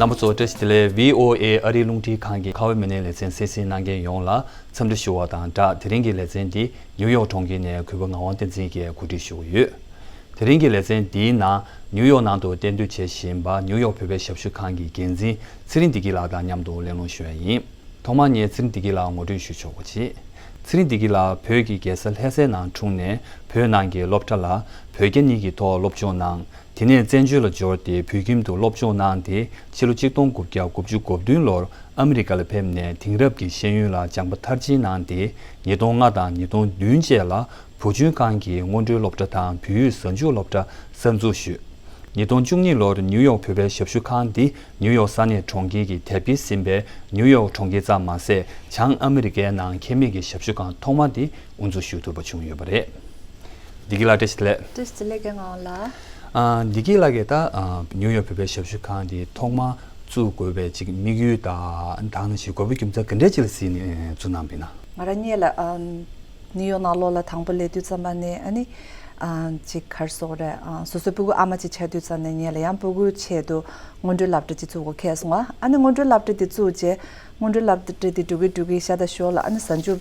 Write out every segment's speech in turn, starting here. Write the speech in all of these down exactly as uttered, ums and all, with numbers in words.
རྣམ་པ་ཚོ་བཀྲ་ཤིས་བདེ་ལེགས། བྷི་ཨོ་ཨེ་ཨ་རིའི་རླུང་འཕྲིན་ཁང་གི་ཁ་བའི་མི་སྣའི་ལེ་ཚན་གསན་གཟིགས་གནང་མཁན་ཡོངས་ལ་འཚམས་འདྲི་ཞུ་བ་དང་སྦྲགས། དེ་རིང་གི་ལེ་ཚན་འདི་ནིའུ་ཡོག་གྲོང་ཁྱེར་ནས་གུས་པ་ངག་དབང་བསྟན་འཛིན་གྱིས་གོ་སྒྲིག་ཞུ་གི་ཡོད། དེ་རིང་གི་ལེ་ཚན་འདིའི་ནང་ནིའུ་ཡོག་ནང་དུ་གཏན་སྡོད་བྱེད་བཞིན་པ་ནིའུ་ཡོག་བོད་པའི་ཞབས་ཞུ་ཁང་གི་འགན་འཛིན་ཚེ་རིང་བདེ་སྐྱིད་ལགས་དང་མཉམ་དུ་གླེང་སློང་ཞུ་ཡ་ཡིན། ཐོག་མར་ངས་ཚེ་རིང་བདེ་སྐྱིད་ལགས་ངོ་སྤྲོད་ཞུ་ཆོག་པ་བྱེད། ཚེ་རིང་བདེ་སྐྱིད་ལགས་བོད་ཀྱི་རྒྱལ་ས་ལྷ་སའི་ནང་འཁྲུངས་ནས་བོད་ནང་གི་སློབ་གྲྭ་ལ་བོད་རྒྱ་གཉིས་ཀྱི་ཐོག་སློབ་སྦྱོང་གནང་། དེ་ནས་བཙན་བྱོལ་ལ་འབྱོར་ཏེ་བོད་ཁྱིམ་དུ་སློབ་སྦྱོང་གནང་སྟེ་ཕྱི་ལོ་ཆིག་སྟོང་དགུ་བརྒྱ་དགུ་བཅུ་གོ་བདུན་ལོར་ཨ་མི་རི་ཀ་ལ་ཕེབས་ནས་དེང་རབས་ཀྱི་ཤེས་ཡོན་ལ་སྦྱངས་པ་མཐར་ཕྱིན་གནང་སྟེ་ཉིས་སྟོང་ལྔ་དང་ཉིས་སྟོང་བདུན་བཅས་ལ་བུ་བཅོལ་ཁང་གི་སྔོན་འགྲོའི་སློབ་གྲྭ་དང་བོད་ཡིག་གཟའ་མཇུག་སློབ་གྲྭ་གསར་འཛུགས་ཞུས། ཉིས་སྟོང་བཅུ་གཉིས་ལོར་ནིའུ་ཡོག་བོད་པའི་ཞབས་ཞུ་ཁང་འདི་ནིའུ་ཡོག་ས་གནས་གྲོང་ཁྱེར་གྱི་དེབ་སྐྱེལ་ཟིན་པའི་ནིའུ་ཡོག་གྲོང་ཁྱེར་ཙམ་མ་ཟད་བྱང་ཨ་མི་རི་ཀའི་ནང་ཁྱད་མེད་ཀྱི་ཞབས་ཞུ་ཁང་ཐོག་མ་འདི་དབུ་འཛུགས་ཞུ་ཐུབ་པ་བྱུང་ཡོད་པ་རེད། བདེ་སྐྱིད་ལགས་བཀྲ་ཤིས་བདེ་ལེགས། བཀྲ་ཤིས་བདེ་ལེགས་རྒན་ངག་དབང་ལགས། ཨ། བདེ་སྐྱིད་ལགས་ཀྱིས་ད་ཨ་ནིའུ་ཡོག་བོད་པའི་ཞབས་ཞུ་ཁང་འདི་ཐོག་མ་བཙུགས་དགོས་པའི་ཅིག་དམིགས་ཡུལ་དང་དེ་ནང་བཞིན་དགོས་པ་རྒྱུ་མཚན་ག་འདྲས་ཅིག་ལ་གཟིགས་ནས་བཙུགས་གནང་པ་ཡིན་ན། ང་རང་ཉིད་ལ་ཨ་ནིའུ་ཡོག་ནང་ལོགས་ལ་དང་པོ་སླེབས་དུས་ཙམ་པ་ནས་ཨ་ནི་ཨ་ཅིག་ག་རེ་ཟེར་དགོས་རེད། ཨ་སོ་སོའི་སྤུ་གུ་ཨ་མ་ཅིག་ཆགས་དུས་ཙམ་ནས་ངེད་ལ་ཡང་སྤུ་གུའི་ཆེད་དུ་སྔོན་འགྲོའི་སློབ་གྲྭ་ཅིག་བཙུགས་དགོས་ཁེལ་སོང་ང་། ཨ་ནི་སྔོན་འགྲོའི་སློབ་གྲྭ་དེ་བཙུགས་རྗེས་སྔོན་འགྲོའི་སློབ་གྲྭ་དེ་འགྲོ་གི་འགྲོ་གི་ཤ་སྟག་ཞོར་ལ་ཨ་ནི་གཟའ་མཇུག་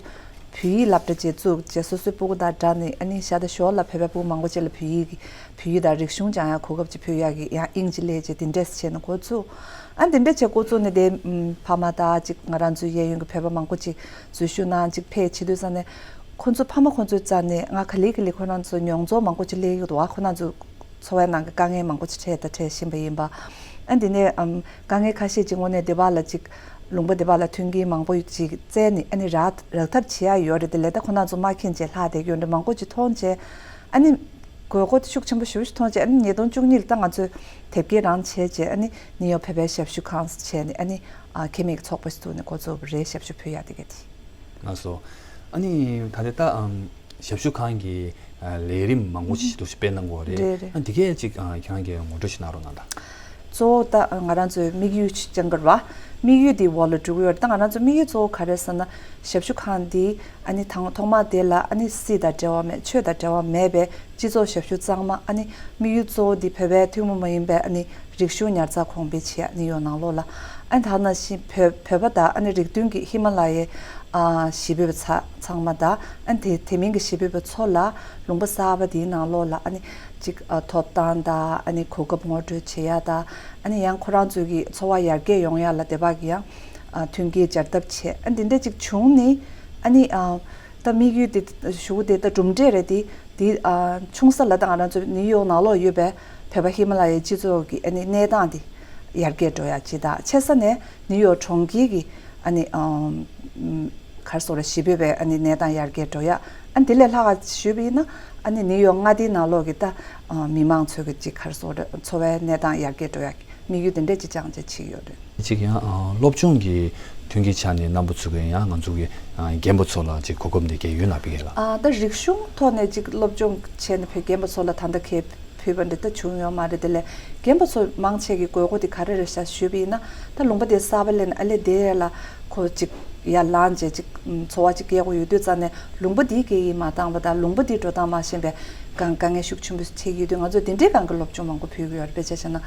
བོད་ཡིག་སློབ་གྲྭ་ཅིག་བཙུགས་རྗེས་སོ་སོའི་སྤུ་གུ་དང་སྦྲགས་ནས་ཨ་ནི་ཤ་སྟག་ཞོར་ལ་བོད་པའི་སྤུ་གུ་མང་པོ་ཅིག་ལ་བོད་ཡིག་གི་བོད་ཡིག་དང་རིག་གཞུང་སྦྱང་ཡ་གོ་སྐབས་ཅིག་ཕུལ་ཡ་གི་ཡང་དབྱིངས་ཅིག་སླེབས་རྗེས་དེ་འདྲས་བྱས་ནས་འགོ་བཙུགས། ཨ་དེ་འདྲས་བྱས་འགོ་བཙུགས་ནས་དེ་ཨམ་ཕ་མ་དང་ཅིག་ང་རང་ཚོའི་གཡས་གཡོན་གྱི་བོད་པ་མང་པོ་ཅིག་འཛུལ་ཞུགས་གནང་ཅིག་ཕེབས་བྱེད་དུས་ཙམ་ནས་ཁོ་ཚོ་ཕ་མ་ཁོ་ཚོའི་རྩ་ནས་ང་ག་ལེ་ག་ལེ་ཁོ་རང་ཚོ་མྱོང་ཚོར་མང་པོ་ཅིག་སླེབས་ཡོད་འདུག་ཨ་ཁོ་རང་ཚོ་འཚོ་བའི་ནང་གི་དཀའ་ངལ་མང་པོ་ཅིག་འཕྲད་དང་འཕྲད་བཞིན་པ་ཡིན་པ། ཨ་འདི་ནས་ཨམ་དཀའ་ངལ་ཁ་ཤས་ཅིག་དངོས་གནས་སྡེ་བ་ལ་ཅིག་ལུང་པ་སྡེ་བ་ལ་མཐུན་རྐྱེན་མང་པོ་ཅིག་བཙལ་ནས་ཨ་ནི་རག་རག་ཐབས་བྱེད་ཡ་ཡོད་རེད། དེ་ལས་ད་ཁོ་རང་ཚོ་མ་མཁྱེན་བྱས་ལྷག་བསྡད་ཀྱི་ཡོད་འདྲ་མང་པོ་ཅིག་མཐོང་བྱས་ཨ་ནི་དགོས་མཁོ་ཤུགས་ཆེན་པོ་ཞེ་པོ་ཅིག་མཐོང་བྱས་ཨ་ནི་ཉིས་སྟོང་བཅུ་གཉིས་ལ་ད་ང་ཚོས་དེབ་སྐྱེལ་རང་བྱས་བྱས་ཨ་ནི་ནིའུ་ཡོག་བོད་པའི་ཞབས་ཞུ་ཁང་བྱས་ནས་ཨ་ནི་ཨ་ཁྱད་མེད་ཀྱི་ཚོགས་པ་ཞིག་བཙུགས་ནས་འགོ་བཙུགས་པ་རེད། ཞབས་ཞུ་ཕུལ་ཡ་དེ་ག་དེ། ལགས་སོ། ཨ་ནི་ད་ལྟ་ད་ཨམ་ཞབས་ཞུ་ཁང་གི་ཨ་ལས་རིམ་མང་པོ་ཞིག་འདུག་སེ་སྤེལ་གནང་གི་ཡོད་རེད། རེད་རེད། ཨ་འདི་གས་ཅིག་ཨ་ཁྱེད་རང་གིས་ངོ་སྤྲོད་ཞིག་གནང་རོགས་གནང་དང་། གཙོ་བོ་ད་ང་རང་ཚོའི་དམིགས་ཡུལ་ཅིག་ཅང་གི་རེད་བ། དམིགས་ཡུལ་འདི་འོག་ལ་འགྲོ་གི་ཡོད་རེད། ད་ང་རང་ཚོ་དམིགས་ཡུལ་གཙོ་བོ་ག་རེ་ཟེར་ན་ཞབས་ཞུ་ཁང་འདི་ཨ་ནི་ཐང་ཐོག་མ་དེ་ལ་ཨ་ནི་སྲིད་དང་འབྲེལ་བ་མེད་ཆོས་དང་འབྲེལ་བ་མེད་པའི་སྤྱི་ཚོགས་ཞབས་ཞུ་གཙང་མ། ཨ་ནི་དམིགས་ཡུལ་གཙོ་བོ་འདི་བོད་པའི་ཐུན་མོང་མ་ཡིན་པའི་ཨ་ནི་རིག་གཞུང་ཉར་ཚགས་གོང་འཕེལ་བྱེད་ཨ་ནི་ཡོད་ནང་ལོགས་ལ་ཨ་ནི་ད་ནང་བཞིན་བོད་བོད་པ་དང་ཨ་ནི་རིགས་མཐུན་གྱི་ཧི་མ་ལ་ཡའི་ཨ་གཞིས་སྤོས་པ་ཚ་ཚང་མ་དང་ཨ་ནི་དེ་དེ་མིན་གྱི་གཞིས་སྤོས་པ་ཚོ་ལ་ལུང་པ་གསར་པ་འདིའི་ནང་ལོགས་ལ་ཨ་ནི་ཅིག་ཨ་ཐོབ་ཐང་དང་ཨ་ནི་གོ་སྐབས་ངོ་སྤྲོད་བྱེད་ཡ་དང་ཨ་ནི་ཡང་ཁོ་རང་ཚོའི་གི་འཚོ་བ་ཡར་རྒྱས་ཡོང་ཡ་ལ་དེ་བ་གི་ཡང་ཨ་མཐུན་རྐྱེན་སྦྱར་ཐབས་བྱེད་ཨ་ནི་འདི་འདྲ་ཅིག་བྱུང་ནི་ཨ་ནི་ཨ། ད་དམིགས་ཡུལ་དེ་ཞུ་དེ་ད་གྲུབ་འབྲས་རེད་དེ། དེ་ཨ་ཆུང་ས་ལ་ད་ང་རང་ཚོ་ནིའུ་ཡོག་ནང་ལོགས་ཡོད་པའི་བོད་པ་ཧི་མ་ལ་ཡའི་སྤྱི་ཚོགས་ཀྱི་ཨ་ནི་གནས་སྟངས་དེ་ཡར་རྒྱས་འགྲོ་ཡ་ཅིག་དང་ཆེ་ས་ནས་ནིའུ་ཡོག་གྲོང་ཁྱེར་གྱི་ཨ་ནི་ཨམ་ག་རེ་ཟེར་དགོས་རེད་གཞིས་སྤོས་པའི་ཨ་ནི་གནས་སྟངས་ཡར་རྒྱས་འགྲོ་ཡ། ཨ་ནི་དེ་ལས་ལྷག་ག་ཞུས་པ་ཡིན་ན་ཨ་ནི་ནིའུ་ཡོག་མངའ་སྡེའི་ནང་ལོགས་ཀྱི་ད་ཨ་མི་མང་ཚོའི་གི་ཅིག་ག་རེ་ཟེར་དགོས་རེད་འཚོ་བའི་གནས་སྟངས་ཡར་རྒྱས་འགྲོ་ཡ་གི་དམིགས་ཡུལ་དེ་འདྲས་ཅིག་བཅངས་བྱས་བྱེད་ཀྱི་ཡོད་རེད། གཅིག་ཡང་ཨ་སློབ་སྦྱོང་གི་མཐུན་རྐྱེན་ཆ་ནས་རྣམ་པ་ཚོ་གིས་ཡང་ང་ཚོ་གི་ཨ་རྒན་པ་ཚོ་ལ་ཅིག་གོ་སྐབས་འདི་གས་ཡོད་ན་ཕ་གི་ལ། ཨ་ད་རིག་གཞུང་ཐོག་ནས་ཅིག་སློབ་སྦྱོང་བྱས་ནས་བོད་རྒན་པ་ཚོ་ལ་ད་ལྟ་གས་ཕུལ་བ་འདི་ལྟ་བྱུང་ཡོད་མ་རེད། དེ་ལས་རྒན་པ་ཚོ་མང་ཆེ་གི་དགོས་མཁོ་དེ་ག་རེ་རེད་ཤག་ཞུས་པ་ཡིན་ན་ད་ལུང་པ་དེ་གསར་པ་སླེབས་ནས་ཨ་ལེ་དེ་ལ་ཁོ་ཅིག་ཡར་ལངས་བྱས་ཅིག་འཚོ་བ་ཅིག་སྐྱེལ་དགོས་ཡོད་དུས་ཙང་ནས་ལུང་པ་དེའི་སྐད་ཡིག་མ་འདང་བ་དང་ལུང་པ་དེའི་འགྲོ་སྟངས་མ་ཤེས་པའི་དཀའ་དཀའ་ངལ་ཤུགས་ཆེན་པོ་འཕྲད་ཀྱི་ཡོད་དུས་ང་ཚོས་དེ་འདྲའི་སྒང་གི་སློབ་སྦྱོང་མང་པོ་ཕུལ་གྱི་ཡོད་རེད། དཔེ་ཆ་བཞག་ན་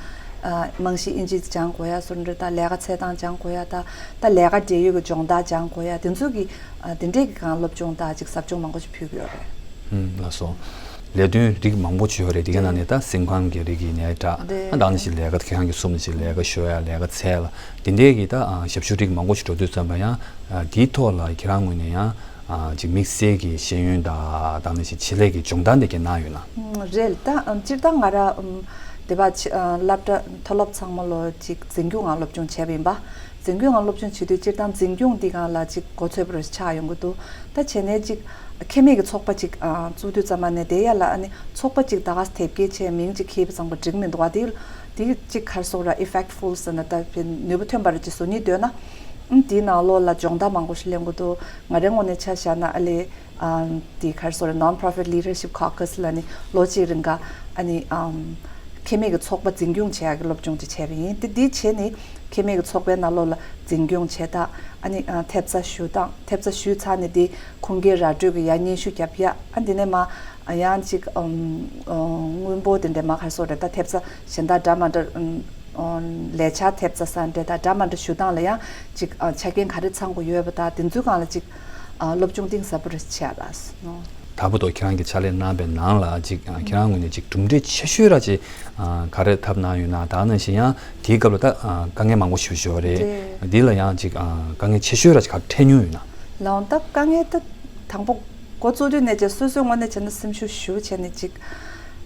ཨ་རྨང་གཞི་དབྱིན་ཇི་སྦྱང་དགོས་ཡ་སོགས་འདྲ་དང་ལས་ཀ་འཚོལ་སྟངས་སྦྱང་དགོས་ཡ་དང་ད་ལས་ཀ་འབྲེལ་ཡོད་ཀྱི་སྦྱོང་བརྡར་སྦྱང་དགོས་ཡ་དེ་ཚོ་གི་ཨ་དེ་འདྲའི་གི་སྒང་སློབ་སྦྱོང་དང་ཅིག་ཟབ་སྦྱོང་མང་པོ་ཞིག་ཕུལ་གྱི་ཡོད་རེད། ཧུམ་ལགས་སོ། ལས་དོན་རིགས་མང་པོ་ཅིག་ཡོད་རེད། དེ་ག་ནང་ནས་ད་སེམས་ཁམས་ཀྱི་རིགས་ཡིན་ནའི་འདྲ་རེད། ཨ་ད་ནང་བཞིན་ལས་ཀ་ཁྱེད་རང་གིས་གསུངས་ནང་བཞིན་ལས་ཀ་ཤོར་ཡ་ལས་ཀ་འཚོལ་ཡ་དེ་འདྲའི་གི་ད་ཨ་ཞབས་ཞུ་རིགས་མང་པོ་ཞིག་འགྲོ་དུས་ཙམ་པ་ཡང་ཨ་དེའི་ཐོག་ལ་ཁྱེད་རང་ངོས་ནས་ཡང་ཨ་ཅིག་དམིགས་བསལ་གྱི་ཤེས་ཡོན་དང་ད་ནང་བཞིན་ཆེད་ལས་ཀྱི་སྦྱོང་བརྡར་འདི་གས་གནང་ཡོད་ན། ཨ་རེད། ད་ཨ་སྤྱིར་བཏང་ང་རང་ཨམ་སྡེ་བ་ཆེ་ཨ་སློབ་གྲྭ་མཐོ་སློབ་ཚང་མ་ལོ་ཅིག་འཛིན་སྐྱོང་ངང་སློབ་སྦྱོང་བྱས་པ་ཡིན་པ། འཛིན་སྐྱོང་ངང་སློབ་སྦྱོང་བྱེད་དུས་སྤྱིར་བཏང་འཛིན་སྐྱོང་འདི་སྒང་ལ་ཅིག་གོ་ཆོད་པོ་རེ་ཆགས་ཡོང་གི་འདུག་ད་བྱས་ནས་ཅིག་ཁྱད་མེད་ཀྱི་ཚོགས་པ་ཅིག་ཨ་བཙུགས་དུས་ཙམ་པ་ནས་དེ་ཡ་ལ་ཨ་ནི་ཚོགས་པ་ཅིག་ད་ག་སེ་དེབ་སྐྱེལ་བྱས་མིང་ཅིག་ཁྱེར་བ་ཙམ་པ་འགྲིག་མི་འདུག་བ། དེ་དེ་ཅིག་ག་རེ་ཟེར་དགོས་རེད་effectful་ཟེར་ན་ད་ནུས་པ་ཐོན་པ་རེ་ཅིག་བཟོ་སྙིང་འདོད་ན་ཨ་དེའི་ནང་ལོགས་ལ་སྦྱོང་བརྡར་མང་པོ་ཞིག་ལེན་དགོས་འདུག་ང་རའི་ངོས་ནས་ཆ་བཞག་ན་ཨ་ལེ། ཨ་དེ་ག་རེ་ཟེར་དགོས་རེད། Non-profit Leadership Caucus་ལ་ནི་ལོ་གཅིག་རིང་ག་ཨ་ནི་ཨམ་ཁྱད་མེད་ཀྱི་ཚོགས་པ་འཛིན་སྐྱོང་བྱེད་ཡག་གི་སློབ་སྦྱོང་ཅིག་བྱས་པ་ཡིན། དེ་དེ་བྱས་ནི་ཁྱད་མེད་ཀྱི་ཚོགས་པའི་ནང་ལོགས་ལ་འཛིན་སྐྱོང་བྱེད་སྟངས་ཨ་ནི་ཨ་ཐེབས་རྩ་ཞུ་སྟངས་ཐེབས་རྩ་ཞུས་ཚར་ནས་དེ་ཁུངས་སྐྱེལ་ར་སྤྲོད་ཀྱི་ཡ་སྙན་ཞུ་རྒྱབ་ཡ་ཨ་དེ་ནས་མ་ཨ་ཡང་ཅིག་ཨམ་ཨ་དངུལ་འབོར་དེ་འདྲ་མ་ག་རེ་ཟེར་དགོས་རེད། ད་ཐེབས་རྩ་གཞན་དག་འདྲ་མ་འདྲ་ཨམ་ ལས་འཆར་ཐེབས་རྩ་ས་འདྲ་དང་འདྲ་མ་འདྲ་ཞུ་སྟངས་ལ་ཡང་ཅིག་ཆ་རྐྱེན་ག་རེ་ཚང་དགོས་ཡོད་པ་དང་དེ་ཚོའི་སྒང་ལ་ཅིག་སློབ་སྦྱོང་གཏིང་ཟབ་པོ་རེ་བྱས་ལ། ད་བར་དུ་ཁྱེད་རང་གིས་ཕྱག་ལས་གནང་པའི་ནང་ལ་ཅིག་ཁྱེད་རང་ངོས་ནས་ཅིག་གྲུབ་འབྲས་ཆེ་ཤོས་ར་ཅིག་ག་རེ་ཐོབ་གནང་ཡོད་ན། ད་ནང་བཞིན་ཡང་དེའི་སྐབས་ལ་ད་དཀའ་ངལ་མང་པོ་ཞིག་ཞུ་བ་རེད། འདི་ལ་ཡང་ཅིག་དཀའ་ངལ་ཆེ་ཤོས་ར་ཅིག་ག་རེ་འཕྲད་མྱོང་ཡོད་ན། ལའང་ད་དཀའ་ངལ་ད་དང་པོ་འགོ་བཙུགས་དུས་ནས་ཅིག་སོ་སོའི་ངོས་ནས་བྱས་ན་སེམས་ཤུགས་ཞུ་བྱས་ནས་ཅིག་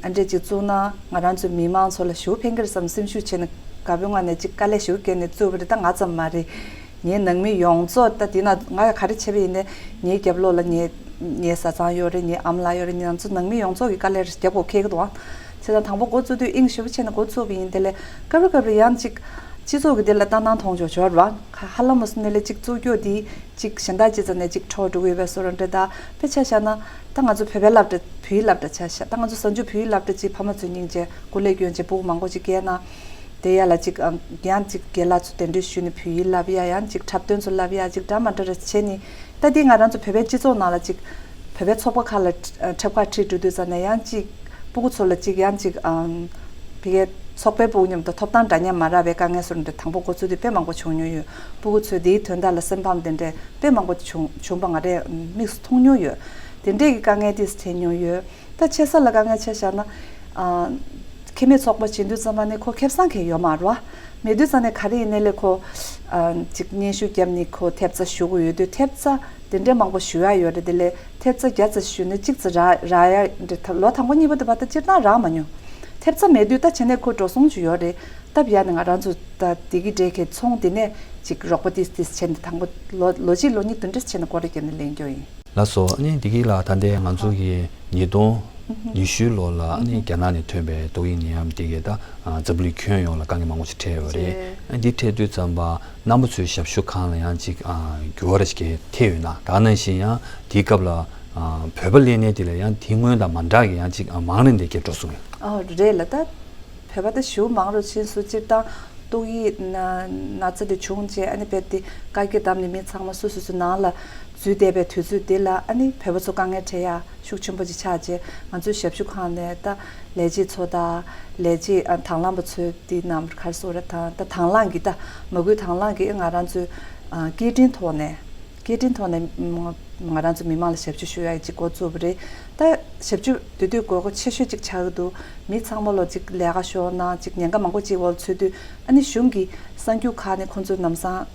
ཨ་འདྲས་ཅིག་བཙུགས་ན་ང་རང་ཚོའི་མི་མང་ཚོ་ལ་ཞུ་ཕན་གྱི་རེད་བསམ་སེམས་ཤུགས་བྱས་ནས་དགའ་པོའི་ངང་ནས་ཅིག་དཀའ་ལས་ཞུ་བསྐྱལ་ནས་བཙུགས་པ་རེད། ད་ང་ཙམ་མ་རེད། ངའི་ནང་མི་ཡོངས་རྫོགས་ད་དེ་ན་ང་ག་རེ་བྱས་པ་ཡིན་ནའི་ངའི་རྒྱབ་ལོགས་ལ་ངའི་ངའི་བཟའ་ཚང་ཡོད་རེད། ངའི་ཨ་མ་ལགས་ཡོད་རེད། ང་ཚོ་ནང་མི་ཡོངས་རྫོགས་ཀྱི་དཀའ་ལས་རྒྱབ་དགོས་ཁེལ་གི་འདུག་ཨ། བྱས་ཙང་དང་པོ་འགོ་བཙུགས་དུས་དབྱིངས་ཞེ་པོ་བྱས་ནས་འགོ་བཙུགས་པ་ཡིན། དེ་ལས་སྐབས་རེ་སྐབས་རེ་ཡང་ཅིག་སྤྱི་ཚོགས་ཀྱི་དེ་ལ་ལྟ་སྣང་མཐོང་ཆོག་ཆོག་རེད་བ། ཧ་ལམ་མ་སོང་ནས་ལས་ཅིག་བཙུགས་རྒྱུ་དེ་ཅིག་གཞན་དག་ཅི་ཙམ་ནས་ཅིག་འཕྲོ་འགྲོ་གི་ཡོད་པའི་བཟོ་འདྲ་འདྲ། ད་དཔེ་ཆ་བཞག་ན་ད་ང་ཚོ་བོད་པའི་སློབ་གྲྭ་བོད་ཡིག་སློབ་གྲྭ་ཆ་བཞག་ད་ང་ཚོ་གཟའ་མཇུག་བོད་ཡིག་སློབ་གྲྭ་ཅིག་ཕ་མ་ཚོས་སྙིང་རྗེ་སྐུ་ལས་སྐྱོན་བྱས་ཕྲུ་གུ་མང་པོ་ཅིག་སྐྱེས་ན། དེ་ཡ་ལ་ཅིག་ཨ་ཡང་ཅིག་རྒན་ལགས་ཚོ་གདན་འདྲེན་ཞུས་ནས་བོད་ཡིག་བསླབ་ཡ་ཡང་ཅིག་འཁྲབ་སྟོན་ཚོ་བསླབ་ཡ་ཅིག་འདྲ་མ་འདྲ་རེ་བྱས་ནས། ད་འདི་ང་རང་ཚོ་བོད་པའི་སྤྱི་ཚོགས་ནང་ལ་ཅིག་བོད་པའི་ཚོགས་པ་ཁག་ལ་ཁྲ- འཁྲབ་ཁག་ཁྲིད་འགྲོ་དུས་ཙམ་ནས་ཡང་ཅིག་སྤུ་གུ་ཚོ་ལ་ཅིག་ཡང་ཅིག་ཨམ་ཕ་གིའི་ཚོགས་པའི་སྤུ་གུ་མཉམ་དུ་ཐོབ་ཐང་འདྲ་མཉམ་མ་རག་པའི་དཀའ་ངལ་བཟོ་འདྲ་དང་པོ་འགོ་ཚུགས་དུས་དཔེ་མང་པོ་བྱུང་མྱོང་ཡོད། སྤུ་གུ་ཚོས་འདིའི་དོན་དག་ལ་སེམས་ཕམ་དེ་འདྲས་དཔེ་མང་པོ་བྱུང་བྱུང་པ་ང་རས་དམིགས་སུ་མཐོང་མྱོང་ཡོད། དེ་འདྲས་ཀྱི་དཀའ་ངལ་ཏིས་འཕྲད་མྱོང་ཡོད། ད་ཆེ་ས་ལ་དཀའ་ངལ་ཆེ་བཞག་ན། ཨ། ཁེ་མེད་ཚོགས་པ་བྱེད་དུས་ཙམ་པ་ནི་ཁོ་ཁེ་བཟང་གང་ཡོད་མ་རེད་བ། མེད་དུས་ཙམ་ནས་ག་རེ་ཡིན་ནའི་ལས་ཁོ། ཨ། ཅིག་སྙན་ཞུ་བརྒྱབ་ནི་ཁོ་ཐེབས་རྩ་ཞུ་དགོས་ཡོད་དུས་ཐེབས་རྩ་དེ་འདྲས་མང་པོ་ཞུ་ཡ་ཡོད་རེད། དེ་ལས་ཐེབས་རྩ་བརྒྱ་རྩ་ཞུ་ན་གཅིག་རྩ་རག་རག་ཡ་འདྲ་ད་ལོ་དང་པོ་གཉིས་པ་དེ་བར་དུ་སྤྱིར་བཏང་རག་མ་མྱོང་། ཐེབས་རྩ་མེད་དུས་ད་བྱས་ནས་ཁོ་འགྲོ་སོང་ཅིག་ཡོད་རེད། སྟབས་ཡག་ནས་ང་རང་ཚོ་ད་དེ་གི་འབྲས་ཁེ་ཚོང་དེ་ནས་ཅིག་རོགས་པ་ཏིས་ཏིས་བྱས་ནས་དང་པོ་ལོ་ལོ་གཅིག་ལོ་གཉིས་དེ་འདྲས་བྱས་ནས་སྐོར་ར་བརྒྱབ་ནས་ལེན་རྒྱུ་ཡིན། ལགས་སོ། ཨ་ནི་འདི་གི་ལ་ད་ལྟའི་ང་ཚོ་གི་ཉིས་སྟོང་ཉི་ཤུ་ལོ་ལ་ཨ་ནི་རྒྱ་ནག་ནས་ཐོན་པའི་ཏོག་དབྱིབས་ནད་ཡམས་འདི་གས་ད་འཛམ་བུ་གླིང་ཁྱོན་ཡོངས་ལ་དཀའ་ངལ་མང་པོ་ཞིག་འཕྲད་ཡོད་རེད། ཨ་ནི་འདི་འཕྲད་དུས་ཙམ་པ་རྣམ་པ་ཚོའི་ཞབས་ཞུ་ཁང་ལ་ཡང་ཅིག་འགྱུར་བ་རེ་ཞིག་ཐེབས་ཡོད་ན། ད་ནང་བཞིན་ཡང་དེའི་སྐབས་ལ་བོད་པ་ལས་གནས་དེ་ལ་ཡང་དེ་སྔོན་དང་མ་འདྲ་གི་ཡང་ཅིག་མང་རིམ་དེ་གས་འགྲོ་སོང་ཡོད། ཨོ་རེད་ལ་ད། བོད་པ་དེ་ཞེ་པོ་མང་རུ་ཕྱིན་སོང་། སྤྱིར་བཏང་ཏོག་དབྱིབས་ན་ན་ཚ་དེ་བྱུང་རྗེས་ཨ་ནི་རྦད་དེ་བཀའ་བཀྱོན་བཏང་ནས་མི་ཚང་མ་སོ་སོ་སོ་ནང་ལ་འཛུལ་བསྡད་པའི་དུས་ཚོད་དེ་ལ་ཨ་ནི་བོད་པ་ཚོ་དཀའ་ངལ་འཕྲད་ཡ་ཤུགས་ཆེན་པོ་ཅིག་ཆགས་རྗེས་ང་ཚོའི་ཞབས་ཞུ་ཁང་ནས་ད་ལས་བྱེད་ཚོ་དང་ལས་བྱེད་ཨ་དང་བླངས་པ་ཚོའི་དེ་རྣམས་ག་རེ་ཟེར་དགོས་རེད། ད་ད་དང་བླངས་ཀྱིས་ད་མ་སྐུལ་དང་བླངས་ཀྱིས་ང་རང་ཚོའི་ཨ་སྐད་འཕྲིན་ཐོག་ནས། སྐད་འཕྲིན་ཐོག་ནས་ང་རང་ཚོ་མི་མང་ལ་ཞབས་ཞུ་ཞུ་ཡག་ཅིག་འགོ་བཙུགས་པ་རེད། ད་ཞབས་ཞུ་དེ་དུས་དགོས་མཁོ་ཆེ་ཤོས་ཅིག་ཆགས་ཀྱི་འདུག་མི་ཚང་མ་ལོ་ཅིག་ལས་ཀ་ཤོར་ན་ཅིག་ཉེན་ཁ་མང་པོ་ཅིག་འོག་ཚུད་དུས་ཨ་ནི་གཞུང་གི་གསར་འགྱུར་ཁག་ནས་ཁོང་ཚོ་ལམ་སང་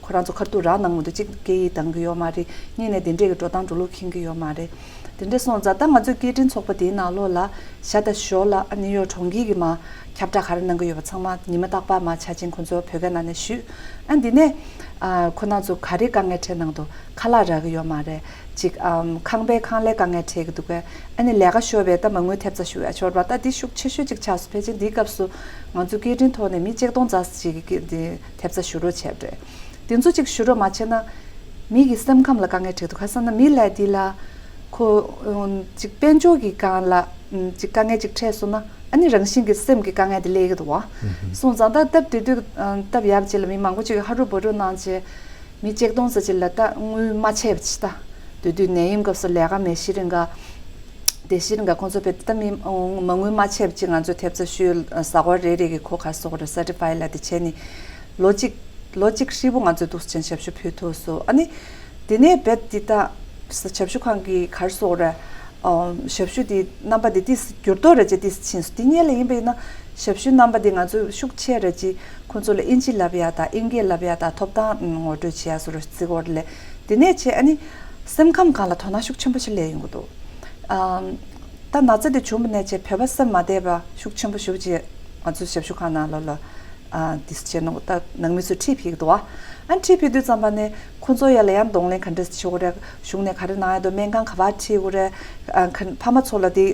ཁོ་རང་ཚོ་ཁ་ཐུག་རག་གནང་མི་འདུག་གཅིག་སྐད་ཡིག་འདང་གི་ཡོད་མ་རེད། གཉིས་ནས་དེ་འདྲས་ཀྱི་འགྲོ་སྟངས་འགྲོ་ལུགས་མཁྱེན་གྱི་ཡོད་མ་རེད། དེ་འདྲས་སོང་ཙང་ད་ང་ཚོའི་སྐད་འཕྲིན་ཚོགས་པ་དེའི་ནང་ལོགས་ལ་ཤ་སྟག་ཞོར་ལ་ཨ་ནི་ཡོ་གྲོང་ཁྱེར་གྱི་མ་ཁྱབ་བསྒྲགས་ག་རེ་གནང་གི་ཡོད་པ་ཚང་མ་ཉི་མ་རྟག་པར་མ་ཆ་ཆེན་ཁོང་ཚོ་བོད་སྐད་ནང་ནས་ཞུས། ཨ་འདི་ནས་ཨ་ཁོ་རང་ཚོ་ག་རེ་དཀའ་ངལ་འཕྲད་གནང་འདུག་ཁ་ལག་རག་གི་ཡོད་མ་རེད། ཅིག་ཨམ་ཁང་པའི་ཁང་ལས་དཀའ་ངལ་འཕྲད་ཀྱི་འདུག་གས། ཨ་ནི་ལས་ཀ་ཤོར་བས་ད་མ་དངུལ་ཐེབས་རྩ་ཞུ་ཡ་ཤོར་བ་ད་འདི་ཤུགས་ཆེ་ཤོས་ཅིག་ཆགས་སོང་། ཕལ་ཆེར་འདིའི་སྐབས་སུ་ང་ཚོ་སྐད་འཕྲིན་ཐོག་ནས་མི་ཆིག་སྟོང་ཙམ་ཞིག་གིས་འདི་ཐེབས་རྩ་ཞུ་རོགས་བྱས་པ་རེད། དེ་ཚོ་ཅིག་ཞུ་རོགས་མ་བྱས་ན་མི་གི་སེམས་ཁམས་ལ་དཀའ་ངལ་འཕྲད་འདུག་ག་ཟེར་ན་མི་ལ་འདི་ལ་ཁོ་ཨུམ་ཅིག་དཔལ་འབྱོར་གྱི་སྒང་ལ་ཨུམ་ཅིག་དཀའ་ངལ་ཅིག་འཕྲད་སོང་ན་ཨ་ནི་རང་བཞིན་གྱི་སེམས་ཀྱི་དཀའ་ངལ་དེ་སླེབས་ཀྱི་འདུག་བ། སོང་ཙང་ད་སྟབས་བདེ་དུས་ཨ་སྟབས་ཡག་ཅིག་ལ་མི་མང་པོ་ཅིག་ཧ་རུ་བ་རུ་གནང་བྱས་མི་ཆིག་སྟོང་ཙམ་ཅིག་ལ་ད་དངུལ་མ་ཆད་པ་ཅིག་ད་དེ་དུས་ནད་ཡམས་སྐབས་སུ་ལས་ཀ་མེད་ཤི་རིང་ག་དེ་ཤི་རིང་ག་ཁོང་ཚོ་བེད་ད་མི་མ་དངུལ་མ་ཆད་པ་ཅིག་ང་ཚོས་ཐེབས་རྩ་ཞུས་གཟའ་འཁོར་རེ་རེ་གི་ཁོ་ག་སོགས་རེ་སར་ཊི་ཕའི་ལ་དེ་བྱས་ནི་ལོ་གཅིག་ལོ་གཅིག་ཧྲིལ་པོ་ང་ཚོས་འདུག་སེ་བྱས་ཞབས་ཞུ་ཕུལ་ཐུབ་སོང་། ཨ་ནི་དེ་ནས་རྦད་དེ་ད་ཞབས་ཞུ་ཁང་གི་ག་རེ་ཟེར་དགོས་རེད། ཨ་ཞབས་ཞུ་དེ་རྣམ་པ་དེ་ཏིས་འགྱུར་ལྡོག་རེ་ཅིག་ཏིས་ཕྱིན་སོང་། དེ་སྔོན་ལ་ཡིན་པ་ཡིན་ན་ཞབས་ཞུ་རྣམ་པ་དེ་ང་ཚོས་ཤུགས་ཆེ་རེ་ཅིག་ཁོང་ཚོ་ལ་དབྱིན་ཇི་བསླབ་ཡ་དང་དབྱིན་སྐད་བསླབ་ཡ་དང་ཐོབ་ཐང་ངོ་སྤྲོད་བྱེད་ཡ་སོགས་རེ་བརྩི་དགོས་རེད་ལས། དེ་ནས་བྱས་ཨ་ནི་སེམས་ཁམས་སྒང་ལ་དོ་སྣང་ཤུགས་ཆེན་པོ་ཞིག་སླེབས་ཡོང་གི་འདུག་ཨ་ད་ན་ཚ་དེ་བྱུང་བ་ནས་བྱས་བོད་པ་སེམས་མ་བདེ་བ་ཤུགས་ཆེན་པོ་ཞེ་པོ་ཅིག་ང་ཚོའི་ཞབས་ཞུ་ཁང་ནང་ལོགས་ལ། ཨ་དེ་བྱས་ནོ་ད་ནང་མི་ཚོས་ཁྲིད་ཕེབས་ཀྱི་འདུག་བ། ཨ་ཁྲིད་ཕེབས་དུས་ཙམ་པ་ནས་ཁོང་ཚོ་ཡ་ལ་ཡང་གདོང་ལེན་ག་འདྲས་བྱེད་དགོས་རེད། གཞུང་ནས་ག་རེ་གནང་ཡ་འདུག་སྨན་ཁང་ག་པར་ཁྲིད་དགོས་རེད། ཨ་ཁ་ཕ་མ་ཚོ་ལ་དེ་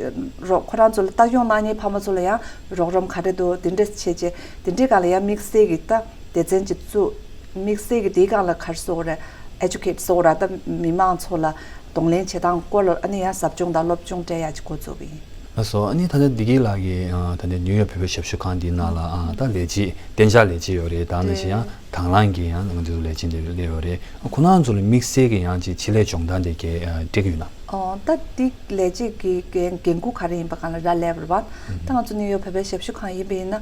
རོགས་ཁོ་རང་ཚོ་ལ་ལྟ་སྐྱོང་གནང་མཁན་ཕ་མ་ཚོ་ལ་ཡང་རོགས་རམ་ག་རེ་འདུག་དེ་འདྲས་བྱས་རྗེས་དེ་འདྲས་སྒང་ལ་ཡང་དམིགས་བསལ་གྱི་ད་སྡེ་ཚན་ཅིག་བཙུགས། དམིགས་བསལ་གྱི་དེའི་སྒང་ལ་ག་རེ་ཟེར་དགོས་རེད། ཨེ་ཇུ་ཀེཊ་ཟེར་དགོས་རེད། ད་མི་མང་ཚོ་ལ་གདོང་ལེན་བྱེད་སྟངས་སྐོར་ལ་ཨ་ནི་ཡང་ཟབ་སྦྱོང་དང་སློབ་སྦྱོང་སྤྲད་ཡ་ཅིག་འགོ་བཙུགས་པ་ཡིན། ལགས་སོ། ཨ་ནི་ད་ལྟ་བདེ་སྐྱིད་ལགས་ཀྱིས་ཨ་ད་ལྟ་ནིའུ་ཡོག་བོད་པའི་ཞབས་ཞུ་ཁང་འདིའི་ནང་ལ་ཨ་ད་ལས་བྱེད་གཏན་འཇགས་ལས་བྱེད་ཡོད་རེད། ད་ནང་བཞིན་ཡང་དང་བླངས་ཀྱི་ཡང་ང་ཚོའི་ལས་བྱེད་འདི་སླེབས་ཡོད་རེད། ཨ་ཁོ་རང་ཚོ་ལ་དམིགས་བསལ་གྱི་ཡང་ཅིག་ཆེད་ལས་སྦྱོང་བརྡར་འདི་གས་ཨ་སྤྲད་ཀྱི་ཡོད་ན། ཨོ་ད་འདི་ལས་བྱེད་ཀྱི་འགན་འགན་འཁུར་ག་རེ་ཡིན་པ་སྒང་ལ་རག་ལས་པ་རེད་བ། ད་ང་ཚོ་ནིའུ་ཡོག་བོད་པའི་ཞབས་ཞུ་ཁང་ཡིན་པ་ཡིན་ན།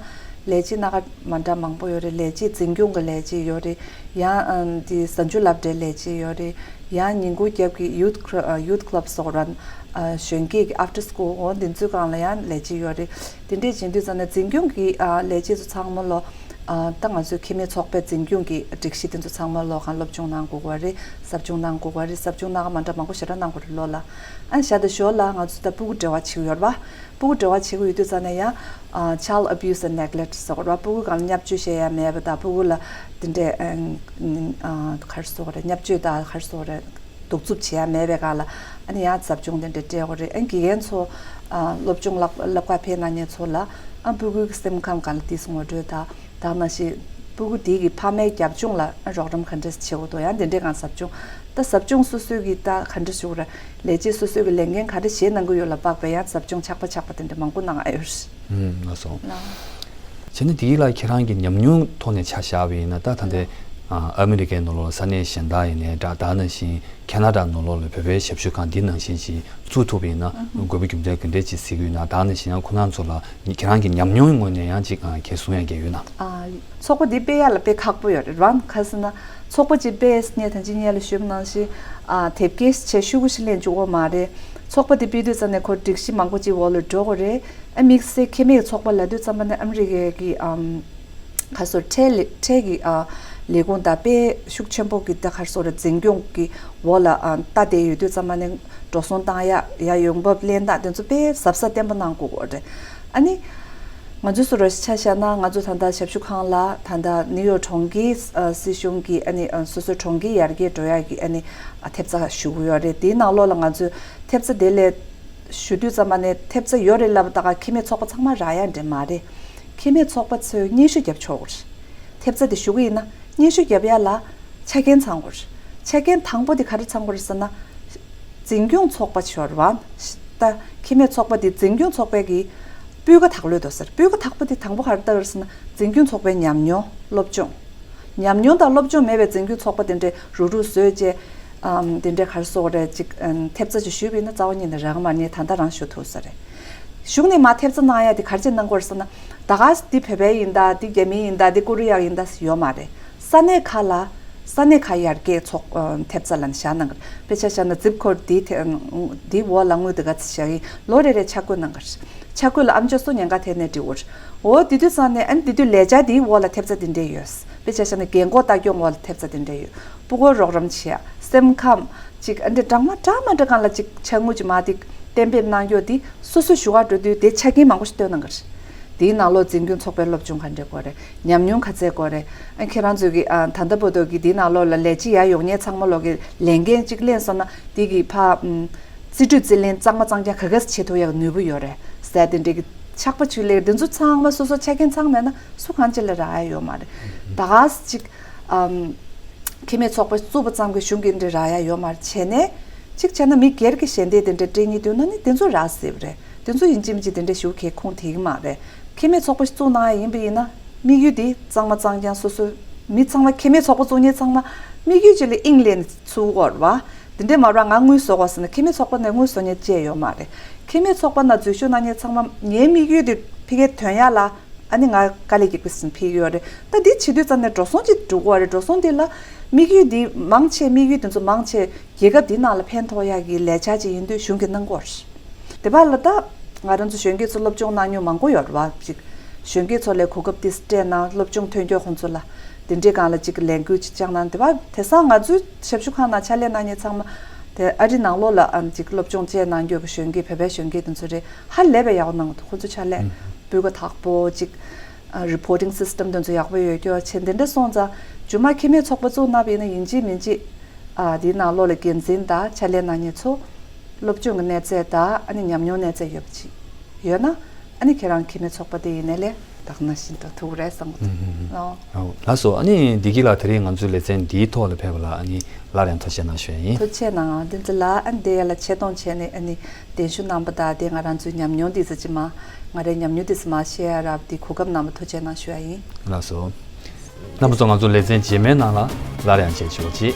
ལས་བྱེད་སྣ་ཁ་མ་འདྲ་མང་པོ་ཡོད་རེད། ལས་བྱེད་འཛིན་སྐྱོང་གི་ལས་བྱེད་ཡོད་རེད། ཡང་ཨ་འདི་གཟའ་མཇུག་སློབ་གྲྭའི་ལས་བྱེད་ཡོད་རེད། ཡང་ཉིན་གུང་རྒྱབ་ཀྱི་ཡུཐ་ཁ་ཡུཐ་ཁ་ལབ་སོགས་ར་ཨ་གཞོན་སྐྱེས་ཀྱི་after school འོ་འདི་ཚོའི་སྒང་ལ་ཡང་ལས་བྱེད་ཡོད་རེད། དེ་འདྲས་བྱེད་དུས་ཙམ་ནས་འཛིན་སྐྱོང་གི་ཨ་ལས་བྱེད་ཚོ་ཚང་མ་ལོ་ཨ་ད་ང་ཚོའི་ཁེ་མེད་ཚོགས་པའི་འཛིན་སྐྱོང་གི་སྒྲིག་གཞི་དེ་ཚོ་ཚང་མ་ལོ་གང་སློབ་སྦྱོང་གནང་དགོས་པ་རེད། ཟབ་སྦྱོང་གནང་དགོས་པ་རེད། ཟབ་སྦྱོང་གནང་ག་མ་འདྲ་མང་པོ་ཞེ་དྲག་གནང་དགོས་རེད་ལོ་ལ། ཨ་ནི་ཞག་དང་ཞོར་ལ་ང་ཚོ་ད་སྤུ་གུ་འབྲེལ་བ་བྱེད་ཀྱི་ཡོད་རེད་པ། སྤུ་གུ་འབྲེལ་བ་བྱེད་ཀྱི་ཡོད་དུས་ཙམ་ནས་ཡང་ཨ་child abuse and neglect ཟེར་དགོས་རེད་པ། སྤུ་གུ་སྒང་ལ་བརྙས་བཅོས་བྱེད་ཡ་མེད་པ་དང་སྤུ་གུ་ལ་དེ་འདྲས་ཨ་ག་རེ་ཟེར་དགོས་རེད། བརྙས་བཅོས་དང་ག་རེ་ཟེར་དགོས་རེད། གདུག་རྩུབ་བྱེད་ཡ་མེད་པའི་སྒང་ལ་ཨ་ནི་ཡང་ཟབ་སྦྱོང་དེ་འདྲས་སྤྲད་དགོས་རེད། ཨ་དགེ་རྒན་ཚོ་ཨ་སློབ་སྦྱོང་བསླབ་བསླབ་གར་ཕེབས་གནང་མཁན་ཚོ་ལ་ཨ་སྤུ་གུའི་སེམས་ཁམས་སྒང་ལ་ཏོག་ཙམ་ངོ་སྤྲོད་དང་དེ་ནང་བཞིན་སྤུ་གུ་དེ་གི་ཕ་མའི་རྒྱབ་ལྗོངས་ལ་ཨ་རོགས་རམ་ག་འདྲས་བྱེད་དགོས་འདུག་ཡང་དེ་འདྲས་སྒང་ཟབ་སྦྱོང་ད་ཟབ་སྦྱོང་སོ་སོའི་གི་ད་ག་འདྲས་ཞུ་དགོས་རེད། ལས་བྱེད་སོ་སོའི་གི་ལས་འགན་ག་རེ་བཞེས་གནང་གི་ཡོད་ལ་དཔག་པའི་ཡང་ཟབ་སྦྱོང་ཆགས་པ་ཆགས་པ་དེ་འདྲས་མང་པོ་གནང་ཨ་ཡོད། ཨུམ་ལགས་སོ། ལགས། བྱས་ན་དེའི་ལ་ཁྱེད་རང་གི་ཉམས་མྱོང་ཐོག་ནས་ཆ་བཞག་པ་ཡིན་ན་ད་ད་ལྟའི་ཨ་ཨ་མི་རི་ཀའི་ནང་ལོགས་ལ་ས་གནས་གཞན་དག་ཡིན་ནའི་འདྲ། ད་ནང་བཞིན་ཁེ་ན་ཌ་ནང་ལོགས་ལ་བོད་པའི་ཞབས་ཞུ་ཁང་འདི་ནང་བཞིན་ཞིག་བཙུགས་ཐུབ་པ་ཡིན་ན་དགོས་པ་རྒྱུ་མཚན་ག་འདྲས་ཅིག་གཟིགས་ཀྱི་ཡོད་ན། ད་ནང་བཞིན་ཡང་ཁོ་རང་ཚོ་ལ་ཁྱེད་རང་གི་ཉམས་མྱོང་གི་ངོས་ནས་ཡང་ཅིག་ཨ་ཁྱེད་གསུང་ཡ་གལ་ཡོད་ན། ཨ་ཚོགས་པ་འདི་སྤེལ་ཡ་ལ་དཔེ་ཁག་པོ་ཡོད་རེད། རང་ག་ཟེར་ན་ཚོགས་པ་ཅིག་སྤེལ་ནས་ད་ཅི་སྔོན་ལ་ཞུས་པ་ནང་བཞིན་ཨ་དེབ་སྐྱེལ་བྱས་ཤོག་གུ་ཞིག་ལེན་བཅུག་གི་མ་རེད། ཚོགས་པ་འདི་སྤེལ་དུས་ཙམ་ནས་ཁོ་སྒྲིག་གཞི་མང་པོ་ཅིག་འོག་ལ་འགྲོ་དགོས་རེད། ཨ་དམིགས་བསལ་ཁེ་མེད་ཚོགས་པ་ལབ་དུས་ཙམ་པ་ནས་ཨ་མི་རི་ཀའི་གི་ཨམ་ག་ཟེར་ཁྲལ་ལས་ཁྲལ་གི་ཨ་ལས་ཁུངས་དང་དཔེ་ཤུགས་ཆེན་པོ་གི་ད་ག་ཟེར་འཛིན་སྐྱོང་གི་འོག་ལ་ཨ་ལྟ་བསྡད་ཡོད་དུས་ཙམ་པ་ནས་འགྲོ་སོང་བཏང་ཡ་ཡ་ཡོང་འབབ་ལེན་སྟངས་དེ་ཚོ་དཔེ་གཟབ་གཟབ་བརྟན་པོ་གནང་དགོས་ཀྱི་རེད། ཨ་ནི་ང་ཚོའི་བཟོ་འདྲ་ཆ་བཞག་ན་ང་ཚོ་ད་ལྟ་ཞབས་ཞུ་ཁང་ལ་ད་ལྟ་ནིའུ་ཡོག་གྲོང་ཁྱེར་ཨ་སྲིད་གཞུང་གི་ཨ་ནི་ཨ་སོ་སོའི་གྲོང་ཁྱེར་ཡར་རྒྱས་འགྲོ་ཡ་གི་ཨ་ནི་ཨ་ཐེབས་རྩ་ཞུ་གི་ཡོད་རེད། དེའི་ནང་ལོགས་ལ་ང་ཚོས་ཐེབས་རྩ་དེ་ལས་ཞུ་དུས་ཙམ་པ་ནས་ཐེབས་རྩ་ཡོད་རེད་ལབ་ད་ག་ཁེ་མེད་ཚོགས་པ་ཚང་མ་རག་ཡ་འདྲ་མ་རེད། ཁེ་མེད་ཚོགས་པ་ཚོས་སྙན་ཞུ་བརྒྱབ་ཆོག་གི་རེད། ཐེབས་རྩ་དེ་ཞུ་གི་ཡིན་ན་སྙན་ཞུ་བརྒྱབ་ཡ་ལ་ཆ་རྐྱེན་ཚང་དགོས་རེད། ཆ་རྐྱེན་དང་པོ་དེ་ག་རེ་ཚང་དགོས་རེད་ཟེར་ན། འཛིན་སྐྱོང་ཚོགས་པ་ཞོར་བ། ད་ཁེ་མེད་ཚོགས་པ་དེ་འཛིན་སྐྱོང་ཚོགས་པའི་གི་སྤུས་ཀ་དག་ལོས་འདུག་ཟེར། སྤུས་ཀ་དག་པོ་དེ་དང་པོ་ག་རེ་ལྟ་དགོས་རེད་ཟེར་ན་འཛིན་སྐྱོང་ཚོགས་པའི་ཉམས་མྱོང་སློབ་སྦྱོང་། ཉམས་མྱོང་དང་སློབ་སྦྱོང་མེད་པའི་འཛིན་སྐྱོང་ཚོགས་པ་དེ་འདྲའི་རུག་རུག་བཟོས་བྱས། ཨམ་དེ་འདྲའི་ག་རེ་ཟེར་དགོས་རེད་ཅིག་ཨམ་ཐེབས་རྩ་ཅིག་ཞུས་པ་ཡིན་ན་རྩ་བ་ཉིད་ནས་རག་གི་མ་རེད། ད་ལྟ་རང་ཞུ་ཐུབ་ས་རེད། གཞུག་ནས་མར་ཐེབས་རྩ་གནང་ཡ་དེ་ག་རེ་བྱས་གནང་དགོས་རེད་ཟེར་ན། ད་ག་འདི་བོད་པའི་ཡིན་ད་འདི་རྒྱ་མིའི་ཡིན་ད་འདི་ཀོ་རི་ཡ་ཡིན་ད་ཡོད་མ་རེད། ས་གནས་ཁག་ལ་ས་གནས་ཁག་ཡར་རྒྱས་ཚོགས་ཨམ་ཐེབས་རྩ་ལ་བཞག་གནང་གི་རེད། དཔེ་ཆ་བཞག་ན་zip code འདི་ཐེ་འདི་འོག་ལ་དངུལ་དེ་ག་ཚོད་བཞག་གི་ལོ་རེ་རེ་ཆ་བགོས་གནང་གི་རེད། ཆ་བགོས་ལ་ཨམ་ཅོག་སུ་ཉེན་ཁ་ཐེབས་ནས་འབྲི་དགོས་རེད། འོ་དེ་དུས་ཙང་ནས་ཨ་ནི་དེ་དུས་ལས་འཆར་དེའི་འོག་ལ་ཐེབས་རྩ་དེ་འདྲས་ཡོད། དཔེ་ཆ་བཞག་ན་རྒན་འཁོགས་ལྟ་སྐྱོང་འོག་ལ་ཐེབས་རྩ་དེ་འདྲས་ཡོད། སྤུ་གུར་རོགས་རམ་བྱེད་ཡ། སེམས་ཁམས། ཅིག་ཨ་འདྲས་འདྲ་མ་འདྲ་མ་འདྲ་སྒང་ལ་ཅིག་ཆ་དངུལ་ཅིག་མ་དེ་གཏན་འབེབས་གནང་རྒྱུ་དེ་སོ་སོ་ཞུ་ག་འགྲོ་དུས་དེ་ཆ་རྐྱེན་མང་པོ་ཞིག་བཏོན་གནང་གི་རེད། དེའི་ནང་ལོགས་འཛིན་སྐྱོང་ཚོགས་པའི་སློབ་སྦྱོང་ག་འདྲས་དགོས་རེད། ཉམས་མྱོང་ག་ཚད་དགོས་རེད། ཨ་ཁྱེད་རང་ཚོས་ཀྱི་ཨ་ད་ལྟ་བར་དུ་གི་དེའི་ནང་ལོགས་ལ་ལས་བྱེད་ཡར་ཡོང་མཁན་ཚང་མ་ལོག་གི་ལས་འགན་ཅིག་ལེན་སོང་ན་དེ་གི་ཕ་ཨམ་རྩིས་སྤྲོད་རྩིས་ལེན་གཙང་མ་གཙང་རྐྱང་ག་ག་ཚོད་བྱེད་ཐུབ་ཡག་ནུས་པ་ཡོད་རེད་ཟེར་དེ་འདྲས་ཀྱི་ཆགས་པ་ཆུ་ལེ་དེ་ཚོ་ཚང་མ་སོ་སོ་ཆ་རྐྱེན་ཚང་མེད་ན་སུ་གང་ཅི་ལ་རག་ཡ་ཡོད་མ་རེད། ད་ག་ཅིག་ཨམ། ཁེ་མེད་ཚོགས་པ་བཙུགས་པ་ཙམ་གྱིས་གཞུང་གི་འདི་རག་ཡ་ཡོད་མ་རེད། བྱས་ནས་གཅིག་བྱས་ན་མི་སྒེར་གྱི་ཞལ་འདེབས་དེ་འདྲ་སྤྲད་སྙིང་འདོད་ན་ནི་དེ་ཚོ་རག་སྲིད་པ་རེད། དེ་ཚོ་ཡིན་གཅིག་མིན་གཅིག་དེ་འདྲ་ཞུ་གི་ཁུངས་དེ་གི་མ་རེད། ཁེ་མེད་ཚོགས་པ་ཞིག་བཙུགས་གནང་ཡ་ཡིན་པ་ཡིན་ན་དམིགས་ཡུལ་དེ་གཙང་མ་གཙང་རྐྱང་སོ་སོའི་མི་ཚང་མ་ཁེ་མེད་ཚོགས་པ་བཙུགས་མཁན་ཚང་མ་དམིགས་ཡུལ་གཅིག་ལ་དབྱིངས་ལེན་ཚུགས་དགོས་རེད་བ། དེ་འདྲས་མ་རེད་བ། ང་དངུལ་བཟོ་དགོས་ཟེར་ན་ཁེ་མེད་ཚོགས་པ་ནས་དངུལ་བཟོ་མཁན་བཅས་ཡོད་མ་རེད། ཁེ་མེད་ཚོགས་པ་ནང་འཛུལ་ཞུགས་གནང་མཁན་ཚང་མ་ངའི་དམིགས་ཡུལ་དེ་ཕ་གིར་ཐོན་ཡ་ལ། ཨ་ནི་ང་དཀའ་ལས་རྒྱག་པའི་སེམས་ཕིག་ཡོད་རེད། ད་འདི་བྱེད་དུས་ཙམ་ནས་འགྲོ་སོང་ཅིག་འགྲོ་གི་ཡོད་རེད། འགྲོ་སོང་འདི་ལ་དམིགས་ཡུལ་འདི་མང་ཆེ་དམིགས་ཡུལ་འདི་ཚོ་མང་ཆེ་རྒྱལ་ཁབ་འདི་ནང་ལ་ཕན་ཐོགས་ཡག་གི་ལས་འཆར་ཅིག་ཡིན་དུས་གཞུང་གིས་གནང་གི་ཡོད་རེད། དེ་བར་ལ་ད་ང་རང་ཚོ་གཞོན་སྐྱེས་ཚོ་སློབ་སྦྱོང་གནང་མྱོང་མང་པོ་ཡོད་རེད་བ། ཅིག་གཞོན་སྐྱེས་ཚོ་ལ་གོ་སྐབས་འདི་སྤྲད་གནང་། སློབ་སྦྱོང་ཐོན་རྒྱུ་ཁོང་ཚོ་ལ་དེ་འདྲའི་སྒང་ལ་ཅིག་ལས་འགུལ་ཅིག་བཅངས་གནང་། དེ་བར་དེང་སང་ང་ཚོའི་ཞབས་ཞུ་ཁང་ནང་ཕྱག་ལས་གནང་མཁན་ཚང་མ་དེ་ཨ་རི་ནང་ལོགས་ལ་ཨ་ཅིག་སློབ་སྦྱོང་བཅས་གནང་རྒྱུ་གི་གཞོན་སྐྱེས་བོད་པའི་གཞོན་སྐྱེས་དེ་ཚོ་རེད། ཧ་ལས་པའི་ཡག་པོ་གནང་འདུག་ཁོང་ཚོ་ཕྱག་ལས། ཨུམ། སྤུས་ཀ་དག་པོ་ཅིག་ཨ་reporting system དེ་ཚོ་ཡག་པོ་ཡོད་རྒྱུ་བྱས། འདི་འདྲ་སོང་ཙང་རྗེས་མ་ཁེ་མེད་ཚོགས་པ་བཙུགས་གནང་བ་ཡིན་ན་ཡིན་གཅིག་མིན་གཅིག་ཨ་དེའི་ནང་ལོགས་ལ་འགན་འཛིན་དང་ཕྱག་ལས་གནང་མཁན་ཚོ་སློབ་སྦྱོང་གི་གནས་ཚད་དང་ཨ་ནི་ཉམས་མྱོང་གནས་ཚད་ཡོད་པ་ཅིག་ཡོད་ན་ཨ་ནི་ཁྱེད་རང་ཁེ་མེད་ཚོགས་པ་དེ་ཡིན་ནའི་ལས་དག་ན་བཞིན་དུ་ཐུག་རེད་བསམ་གི་འདུག་ཨུམ། ཨོ། ཨོ། ལགས་སོ། ཨ་ནི་བདེ་སྐྱིད་ལགས་དེ་རིང་ང་ཚོའི་ལེ་ཚན་འདིའི་ཐོག་ལ་ཕེབས་པ་ལ་ཨ་ནི་སླར་ཡང་ཐུགས་རྗེ་གནང་ཞུ་ཡ་ཡིན། ཐུགས་རྗེ་གནང་། བདེན་ཚིག་ལགས། ཨ་ནི་དེ་ཡ་ལ་ཆེ་མཐོང་བྱས་ནས་ཨ་ནི་གདན་ཞུ་གནང་བ་དང་དེ་ང་རང་ཚོའི་ཉམས་མྱོང་འདི་ཚོ་ཅིག་མ་ང་རའི་ཉམས་མྱོང་འདི་ཚོ་མ་བཤད་ཡ་རབས་དེ་གོ་སྐབས་གནང་བ་ཐུགས་རྗེ་གནང་ཞུ་ཡ་ཡིན། ལགས་སོ། རྣམ་པ་ཚོ་ང་ཚོ་ལེ་ཚན་རྗེས་མའི་ནང་ལ་སླར་ཡང་མཇལ་ཆོག་ཅིག